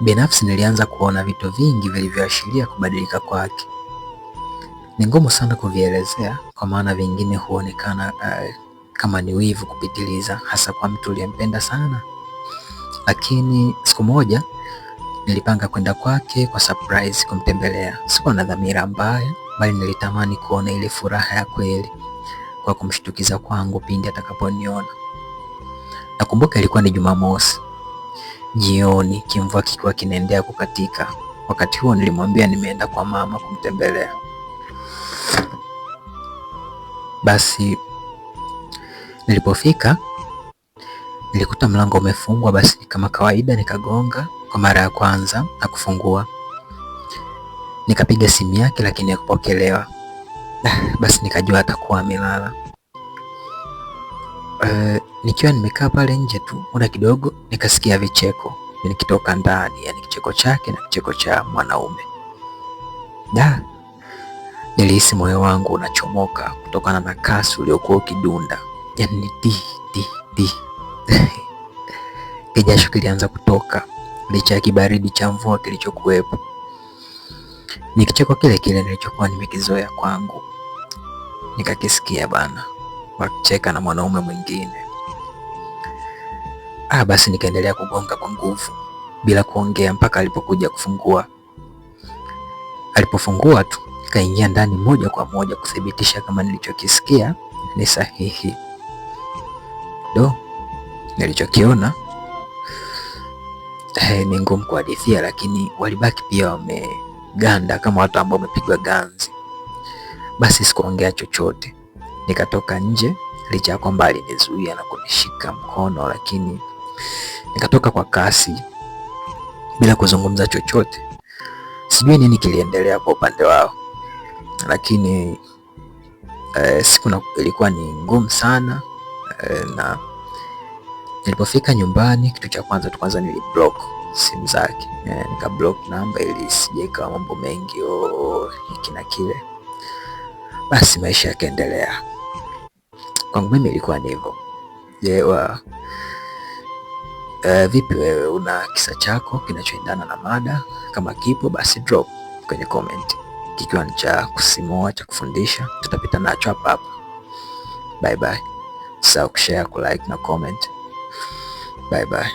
Binafsi nilianza kuona vitu vingi vilivyoashiria kubadilika kwake. Ni ngumu sana kuvielezea kwa maana vingine huonekana kama ni wivu kupitiliza, hasa kwa mtu uliyempenda sana. Lakini siku moja nilipanga kwenda kwake kwa surprise kumtembelea. Sikuwa na dhamira mbaya, bali nilitamani kuona ile furaha ya kweli kwa kumshtukiza kwangu pindi atakaponiona. Nakumbuka ilikuwa ni Jumamosi jioni, kimvua kikiwa kinaendelea kukatika. Wakati huo nilimwambia nimeenda kwa mama kumtembelea. Basi nilipofika nilikuta mlango umefungwa. Basi kama kawaida nikagonga kwa mara ya kwanza na kufungua. Nikapiga simu yake lakini hakupokelewa. Basi nikajua atakuwa amelala. Nikiwa nimekaa pale nje tu muda kidogo nikasikia vicheko nikitoka ndani, yani kicheko chake na kicheko cha mwanaume. Da, nilihisi moyo wangu unachomoka kutokana na kasi uliokuwa ukidunda, yani ni ti ti ti. Kijasho kilianza kutoka licha ya kibaridi cha mvua kilichokuwepo. Ni kicheko kile kile nilichokuwa nimekizoea kwangu, nikakisikia bana wakicheka na mwanaume mwingine. Basi nikaendelea kugonga kwa nguvu bila kuongea mpaka alipokuja kufungua. Alipofungua tu kaingia ndani moja kwa moja kuthibitisha kama nilichokisikia ni sahihi. Do, nilichokiona ni ngumu kuhadithia, lakini walibaki pia wameganda kama watu ambao wamepigwa ganzi. Basi sikuongea chochote, nikatoka nje, licha ya kwamba alinizuia na kunishika mkono, lakini nikatoka kwa kasi bila kuzungumza chochote. Sijui nini kiliendelea kwa upande wao, lakini siku ilikuwa ni ngumu sana na nilipofika nyumbani, kitu cha kwanza tu kwanza niliblock simu zake, nikablock namba ili isije ikawa mambo mengi hiki na kile. Basi maisha yakaendelea. Kwangu mimi ilikuwa ni hivyo. Je, vipi wewe, una kisa chako kinachoendana na mada? Kama kipo basi drop kwenye comment. Kikiwa ni cha kusimua, cha kufundisha, tutapita nacho hapa hapa. Bye bye. Usisahau kushare, kulike na comment. Bye bye.